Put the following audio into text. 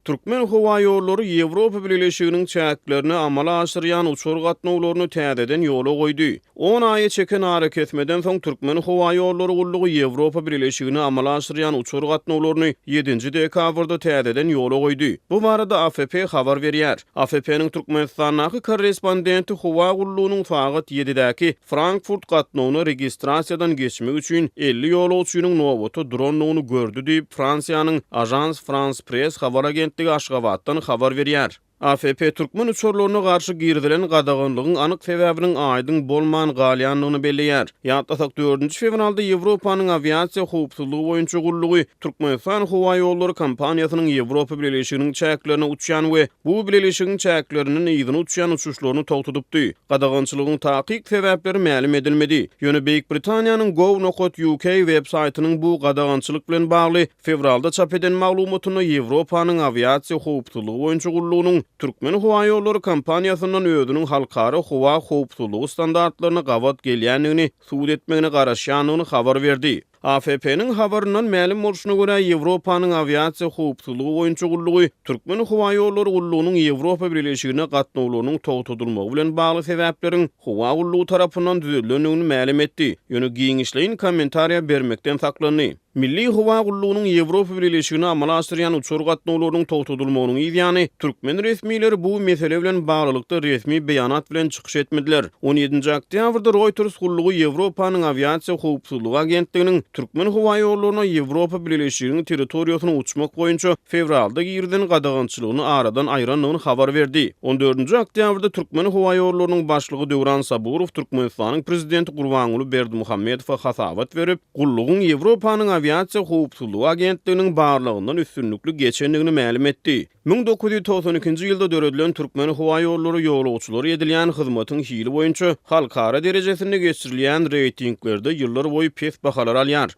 Türkmenhowaýollary Ýewropa Bileleşiginiň çäklerine amala aşyrýan uçar gatnawlaryny täzeden ýola goýdy. On aýa çeken arakesmeden soň Türkmenhowaýollary gullugy Ýewropa Bileleşigine amala aşyrýan uçar gatnawlaryny ýedinji dekabrda täzeden ýola goýdy. Bu barada AFP habar berýär. AFP-niň Türkmenistandaky korrespondenti howa gullugynyň sagat ýedidäki Frankfurt gatnawyna registrasiýadan geçmek üçin 50 ýolagçynyň nobata durandygyny gördi diýip, Fransiýanyň Agence France-Presse habar agentligi Aşgabatdan habar berýär. AFP türkmen uçarlaryna garşy girizilen gadaganlygyň anyk sebäbiniň aýdyň bolman galýandygyny belleýär. Ýatlasak, dördünji fewralda Ýewropanyň awiasiýa howpsuzlygy boýunça gullugy Türkmenistan howaýollary kompaniýasynyň Ýewropa Bileleşiginiň çäklerine uçýan we bu bileleşigiň çäklerinden yzyna uçýan uçuşlaryny togtadypdy. Gadagançylygyň takyk sebäpleri mälim edilmedi. Ýöne Beýik Britaniýanyň gov nokat uk web saýtynyň bu gadagançylyk bilen bagly fewralda çap eden maglumatynda Ýewropanyň awiasiýa howpsuzlygy boýunça gullugynyň Türkmenhowaýollary kompaniýasyndan özüniň halkara howa howpsuzlygy standartlaryna gabat gelýändigini subut etmegine garaşýandygyny habar berdi. AFP-niň habaryndan mälim bolşuna görä, Ýewropanyň awiasiýa howpsuzlygy boýunça gullugy Türkmenhowaýollary gullugynyň Ýewropa Bileleşigine gatnawlarynyň togtadylmagy bilen bagly sebäpleriň howa gullugy tarapyndan düzedilendigini mälim etdi, ýöne giňişleýin kommentariýa bermekden saklandy. Milli howa gullugynyň Ýewropa Bileleşigine amala aşyrýan uçar gatnawlarynyň togtadylmagynyň yz ýany, türkmen resmileri bu mesele bilen baglylykda resmi beýanat bilen çykyş etmediler. On ýedinji oktýabrda Reuters gullugy Ýewropanyň awiasiýa howpsuzlygy agentliginiň Türkmenhowaýollaryna Ýewropa Bileleşiginiň territoriýasyna uçmak boýunça fewralda girizen gadagançylygyny aradan aýrandygyny habar berdi. On dördünji oktýabrda Türkmenhowaýollarynyň başlygy Döwran Saburow Türkmenistanyň Prezidenti Gurbanguly Berdimuhamedowa hasabat berip, gullugyň Ýewropanyň awiasiýa howpsuzlygy agentliginiň barlagyndan üstünlikli geçendigini mälim etdi. 1992-nji ýylda döredilen Türkmenhowaýollary ýolagçylara edilýän hyzmatyň hili boýunça halkara derejesinde geçirilýän reýtinglerde ýyllar boýy pes bahalar alýar.